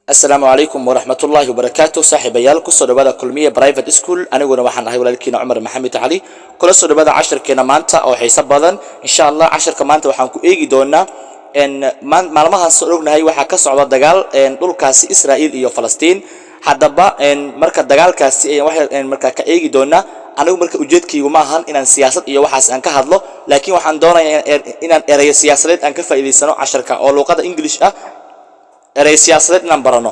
Asalaamu calaykum waraxmatullaahi wabarakaatu. Saaxiibayaal, kusoo dhawaada Kulmiye Private School. Aniguna waxaan ahay walaalkiina Cumar Maxamed Cali. Kula soo dhawaada cashirkeena maanta oo xiiso badan, insha Allah. Cashirka maanta waxaan ku eegi doonaa maalmahan soo ognahay waxaa ka socda dagaal dhulkaasi Israa'iil iyo Falastiin. Haddaba marka dagaalkaasi ayaan wax markaa ka eegi doonaa. Anigu marka ujeedkaygu ma ahan inaan siyaasad iyo waxaas aan ka hadlo, laakiin waxaan doonayaa inaan erayo siyaasadeed aan ka faa'iidaysano casharka oo luuqada English ah, erey siyaasadeed inaan barano.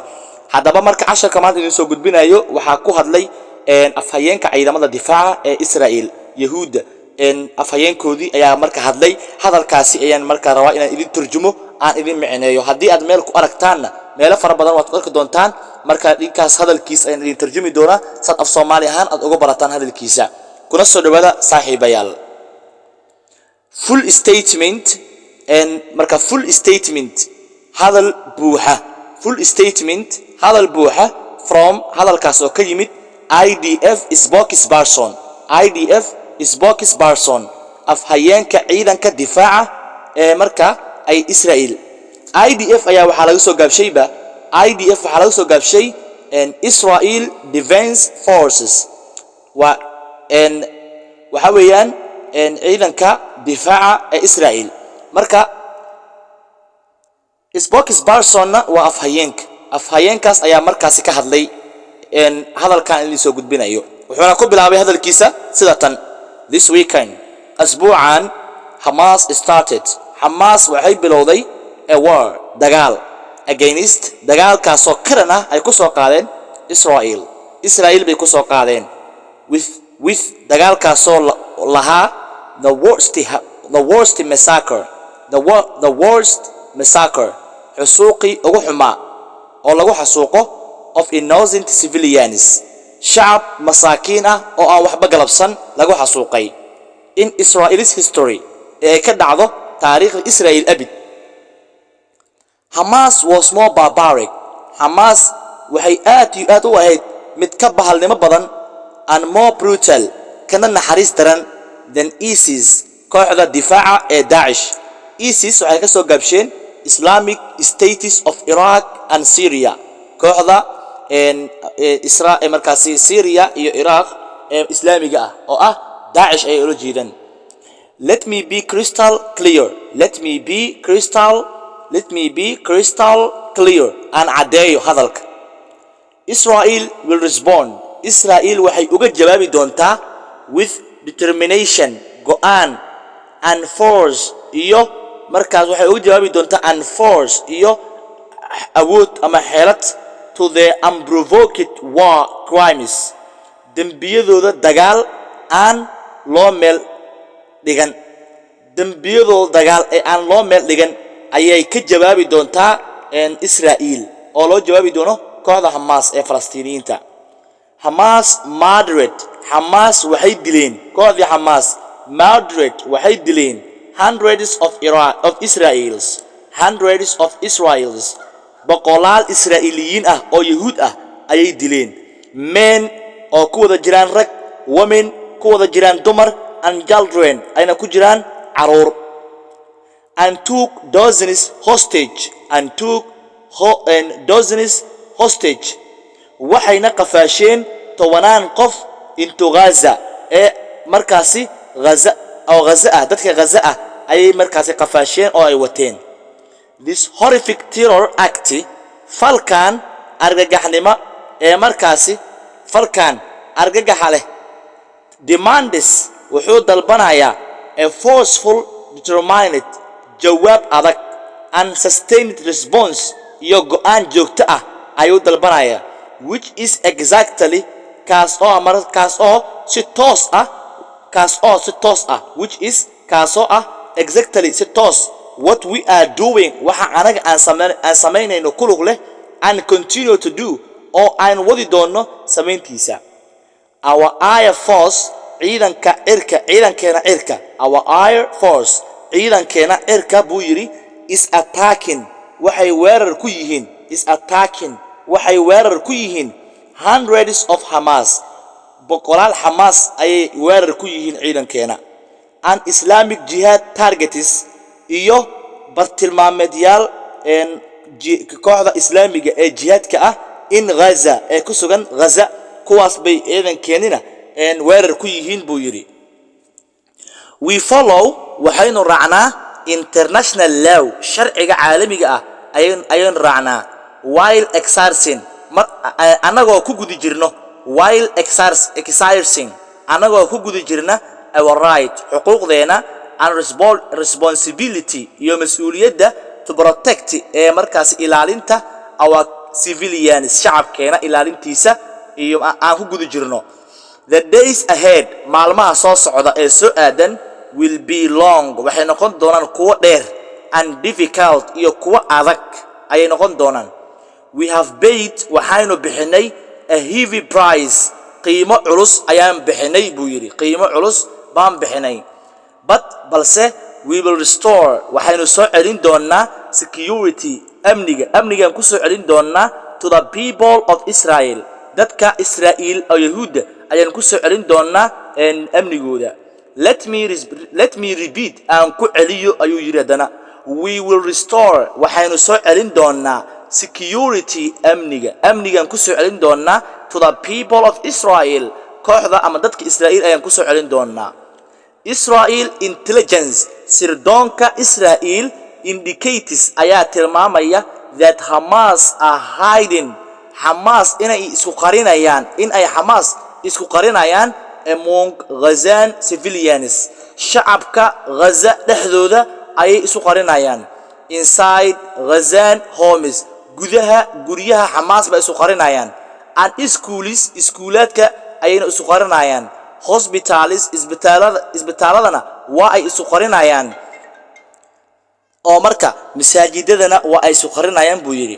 Haddaba marka casharka maanta idin soo gudbinayo waxaa ku hadlay afhayeenka ciidamada difaaca ee Israa'il, Yahuudda. Afhayeenkoodii ayaa marka hadlay. Hadalkaasi ayaan marka rabaa inaan idin turjumo, aan idin micneeyo. Haddii aad meel ku aragtaanna, meelo fara badan waad ku arki doontaan. Marka ninkaas hadalkiis ayaan idin turjumi doonaa, saad af Soomaali ahaan aad uga barataan hadalkiisa. Kuna soo dhawaada, saaxiibayaal. Full statement. Marka full statement, hadal buuxa. Full statement, hadal buuxa. From, hadalkaas oo ka yimid, IDF spokesperson, IDF spokesperson, afhayeenka ciidanka difaaca ee marka ay Israel. IDF ayaa waxaa laga soo gaabshayba, IDF waxaa laga soo gaabshay Israel Defense Forces. Waa waxa weeyaan ciidanka difaaca ee Israel. Marka spokespersonna waa afhayeenka. Afhayeenkaas ayaa markaasi ka hadlay hadalkan idin soo gudbinayo. Wuxuuna ku bilaabay hadalkiisa sida tan: "This weekend," asbuucan, "Hamas started," Xamaas waxay bilowday, "a war," dagaal, "against," dagaalkaasoo karan ah ay ku soo qaadeen, "Israel," Israel bay ku soo qaadeen, with dagaalkaasoo lahaa, the worst massacre, the worst massacre, xusuuqii ugu xumaa oo lagu xasuuqo, "of innocent civilians," shacab masaakiin ah oo aan waxba galabsan lagu xasuuqay, "in Israel's history," ee ay ka dhacdo taariikhda Israel abid. "Hamas was more barbaric," Xamaas waxay aad iyo aad u ahayd mid ka bahalnimo badan, "and more brutal," kana naxariis daran, "than ISIS," kooxda difaaca ee Daacish. ISIS waxay ka soo gaabsheen Islamic States of Iraq and Syria, kooxda isra ee markaasi Syria iyo Iraq ee Islaamiga ah oo ah Daacish ayay ula jeedaan. "Let me be crystal clear, let me be crystal clear," aan caddeeyo hadalka. "Israel will respond," Israel waxay uga jawaabi doontaa, "with determination," go'aan, "and force," iyo markaas waxay uga jawaabi doontaa, "and force," iyo awood ama xeelad, "to the unprovoked war crimes," dembiyadooda dagaal aan loo meel dhigan. Dembiyadooda dagaal ee aan loo meel dhigan ayay ka jawaabi doontaa Israa'iil, oo loo jawaabi doono kooxda Xamaas ee Falastiiniyiinta. "Hamas murdered," Xamaas waxay dileen, kooxdii Xamaas, "murdered," waxay dileen, "hundreds of Iraq of Israels hundreds of Israels," boqolaal Israa'iiliyiin ah oo Yahuud ah ayay dileen, "men," oo ku wada jiraan rag, "women," ku wada jiraan dumar, "and children," ayna ku jiraan caruur, "and took dozens hostage, and dozens hostage," waxayna qafaasheen tobanaan qof, "into Gaza," ee markaasi Gaza oo Gaza ah, dadka Gaza ah ayay markaasi qafaasheen oo ay wateen. "This horrific terror act," falkan argagaxnimo ee markaasi falkan argagaxa leh, "demands," wuxuu dalbanayaa, "a forceful, determined," jawaab adag, "and sustained response," iyo go'aan joogto ah ayuu dalbanayaa, "which is exactly," kaas oo kaas oo si toos ah, kaas oo si toos ah, "which is," kaasoo ah, "exactly," si toos, "what we are doing," waxa anaga aan samaynayno ku lug leh, "and continue to do," oo aan wadi doonno samayntiisa. "Our air force," ciidanka cirka, ciidankeena cirka, "our air force," ciidankeena cirka buu yidhi, "is attacking," waxay weerar ku yihiin, "is attacking," waxay weerar ku yihiin, "hundreds of Hamas," boqolaal Xamaas ayay weerar ku yihiin ciidankeena, "and Islamic Jihad targets," iyo bartilmaameedyaal Kooxda Islaamiga ee jihaadka ah in Gaza, ee ku sugan Gaza, kuwaas bay ciidankeenina weerar ku yihiin, buu yidhi. We follow, waxaynu raacnaa, international law, sharciga caalamiga ah ayaynu raacnaa, while exercising, mar annagoo ku guda jirno, while exercising, annagoo ku guda jirna, our right, xuquuqdeena, and responsibility, iyo mas-uuliyadda, to protect, ee markaas ilaalinta, our civilians, shacabkeena ilaalintiisa iyo aan ku guda jirno. The days ahead, maalmaha soo socda ee soo aadan, will be long, waxay noqon doonaan kuwo dheer, and difficult, iyo kuwo adag ayay noqon doonaan. We have paid, waxaynu bixinay, a heavy price, qiimo culus ayaan bixinay, buu yidhi. Qiimo culus baan bixinay. But, balse, we will restore, waxaynu soo celin doonaa, security, amniga, amnigaan ku soo celin doonaa, to the people of Israel, dadka Israa'iil oo Yahuudda ayaan ku soo celin doonaa amnigooda. Let me repeat, aan ku celiyo, ayuu yidhi haddana. We will restore, waxaynu soo celin doonaa, security, amniga, amnigaan ku soo celin doonaa, to the people of Israel, kooxda ama dadka Israa'iil ayaan ku soo celin doonaa. Israel intelligence, sirdoonka Israel, indicates, ayaa tilmaamaya, that Hamas are hiding, Hamas inay isku qarinayaan, in ay Hamas isku qarinayaan, among Gazan civilians, shacabka Gaza dhexdooda ayay isu qarinayaan, inside Gazan homes, gudaha guryaha Xamaas bay isu qarinayaan, and schools, iskuulaadka ayayna isu qarinayaan, hospitals, isbitaalada, isbitaaladana waa ay isu qarinayaan, oo marka masaajidadana waa ay isu qarinayaan, buu yidhi.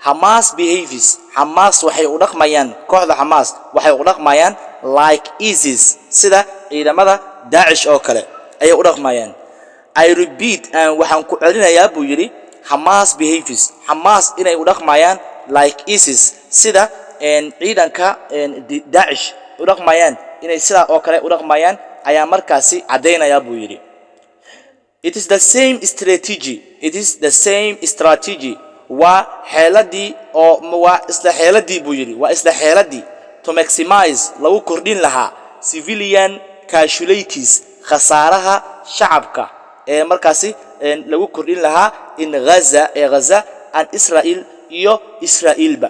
Hamas behaves, Xamaas waxay u dhaqmayaan, kooxda Xamaas waxay u dhaqmayaan, like ISIS, sida ciidamada Daacish oo kale ayay u dhaqmayaan. I repeat, and waxaan ku celinayaa, buu yidhi, Hamas behaves, Xamaas inay u dhaqmayaan, like ISIS, sida ciidanka Daacish u dhaqmayaan, inay sidaa oo kale u dhaqmayaan ayaa markaasi caddaynayaa, buu yidhi. It is the same strategy, it is the same strategy, waa xeeladii oo waa isla xeeladii, buu yidhi, waa isla xeeladii, to maximize, lagu kordhin lahaa, civilian casualties, khasaaraha shacabka ee markaasi lagu kordhin lahaa, in Gaza, ee Gaza, and Israel, iyo Israa'iilba,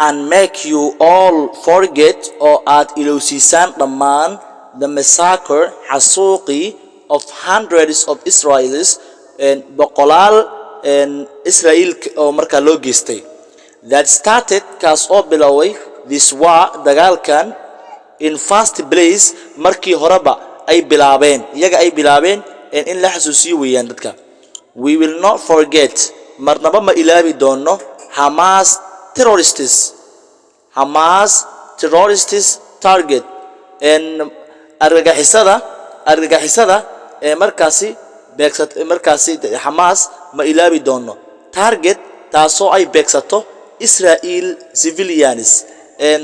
and make you all forget, oo aad ilowsiisaan dhammaan, the massacre, xasuuqii, of hundreds of Israelis, boqolaal Israa'iil oo markaa loo geystay, that started, kaas oo biloway, this war, dagaalkan, in first place, markii horeba ay bilaabeen, iyaga ay bilaabeen. In la xasuusiyo weeyaan dadka. We will not forget, marnaba ma ilaabi doono, Hamas terrorists, Hamas terrorists target, argagixisada, argagixisada ee markaasi beegsat, markaasi Xamaas ma ilaabi doono, target, taasoo ay beegsato, Israel civilians,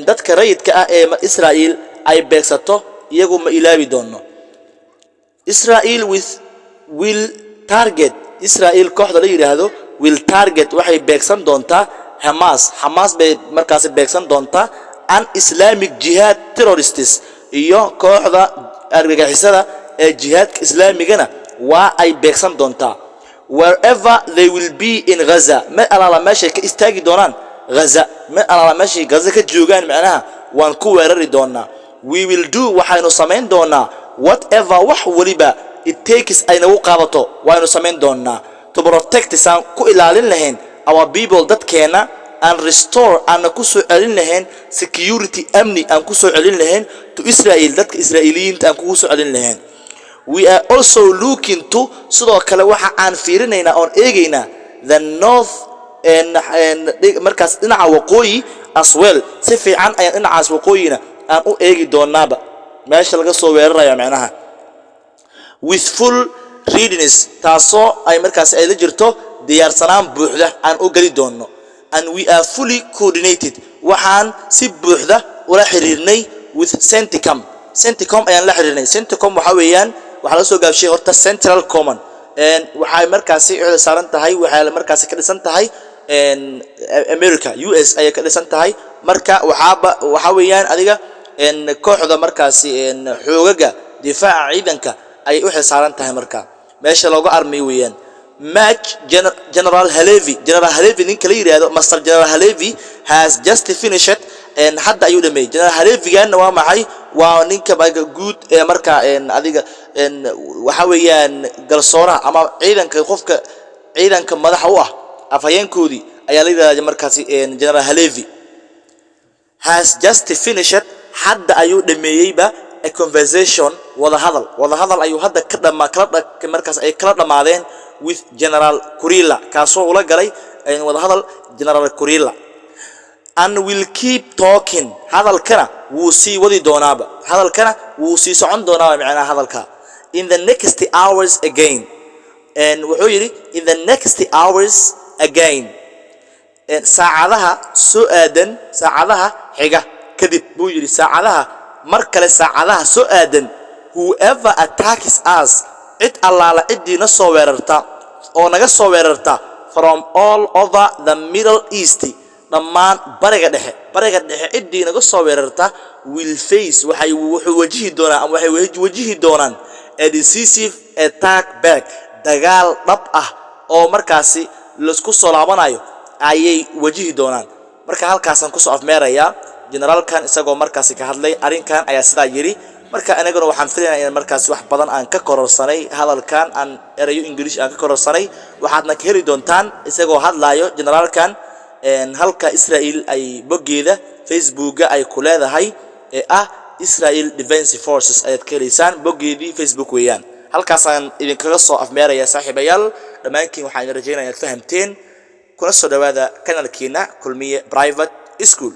dadka rayidka ah ee Israel ay beegsato, iyagu ma ilaabi doono. Israel with will target, Israel kooxda la yidhaahdo will target, waxay beegsan doontaa Hamas, Hamas bay markaasi beegsan doontaa, and Islamic Jihad terrorists, iyo kooxda argagixisada ee jihaadka islaamigana waa ay beegsan doontaa, wherever they will be in Gaza, meel alaala meeshay ka istaagi doonaan Gaza, meel alaala meeshay Gaza ka joogaan macnaha waan ku weerari doonaa. We will do, waxaynu samayn doonaa, whatever, wax waliba, it takes, ay nagu qaadato waynu samayn doonaa, to protect, saan ku ilaalin lahayn, our people, dadkeena, and restore, aana ku soo celin lahayn, security, amni aan ku soo celin lahayn, to Israel, dadka Israa'iiliyiinta aan kugu soo celin lahayn. We are also looking to, sidoo kale waxa aan fiirinaynaa oon eegaynaa, the north, markaas dhinaca waqooyi, as well, si fiican ayaan dhinacaas waqooyina aan u eegi doonaaba, meesha laga soo weeraraya macnaha, with full readiness, taasoo ay markaas ay la jirto diyaarsanaan buuxda aan u geli doono. And we are fully coordinated, waxaan si buuxda ula xiriirnay, with CENTCOM, CENTCOM ayaan la xiriirnay. CENTCOM waxa weeyaan, waxaa la soo gaabshay horta Central Command. Waxay markaasi u saaran tahay, waxay markaasi ka dhisan tahay America, US ayay ka dhisan tahay. Marka waxaaba waxaa weeyaan adiga kooxda markaasi xoogaga difaaca ciidanka ayay u xilsaaran tahay. Marka meesha looga armiyo weeyaan. Maj General Halevi, General Halevi ninka la yidhaahdo, Master General Halevi has just finished, hadda ayuu dhameeyey. General Haleviganna waa maxay? Waa ninka marka guud ee marka adiga waxa weeyaan galsooraha ama ciidanka, qofka ciidanka madaxa u ah, afhayeenkoodii ayaa la yidhahdaa. Markaasi General Halevi has just finished, hadda ayuu dhameeyeyba, a conversation, wada hadal, wada hadal ayuu hadda ka dhama kala markaas ay kala dhamaadeen with General Kurilla, kaasoo ula galay wada hadal General Kurilla, and will keep talking, hadalkana wuu sii wadi doonaaba, hadalkana wuu sii socon doonaaba. Macnaha hadalka in the next hours again, and wuxuu yidhi in the next hours again, saacadaha soo aadan, saacadaha xiga kadib buu yidhi, saacadaha mar kale, saacadaha soo aadan, whoever attacks us, cid allaala ciddiina soo weerarta oo naga soo weerarta, from all over the Middle East, dhammaan Bariga Dhexe, Bariga Dhexe ciddii naga soo weerarta, will face, waxay wuxuu wajihi doonaa ama waxay wajihi doonaan, a decisive attack back, dagaal dhab ah oo markaasi laisku soo laabanayo ayay wajihi doonaan. Marka halkaasaan kusoo afmeerayaa. Generaalkan isagoo markaasi ka hadlay arrinkan ayaa sidaa yidhi. Marka anaguna waxaan filaynaa in markaasi wax badan aan ka kororsanay hadalkan, aan erayo Ingiriish aan ka kororsanay. Waxaadna ka heli doontaan isagoo hadlaayo generaalkan halka Israel ay boggeeda Facebooka ay ku leedahay ee ah Israel Defense Forces ayaad ka helaysaan, boggeedii Facebook weeyaan. Halkaasaan idinkaga soo afmeeraya, saaxiibayaal. Dhammaantiin waxaan idin rajaynaya inaad fahamteen. Kuna soo dhawaada kanalkiina Kulmiye Private School.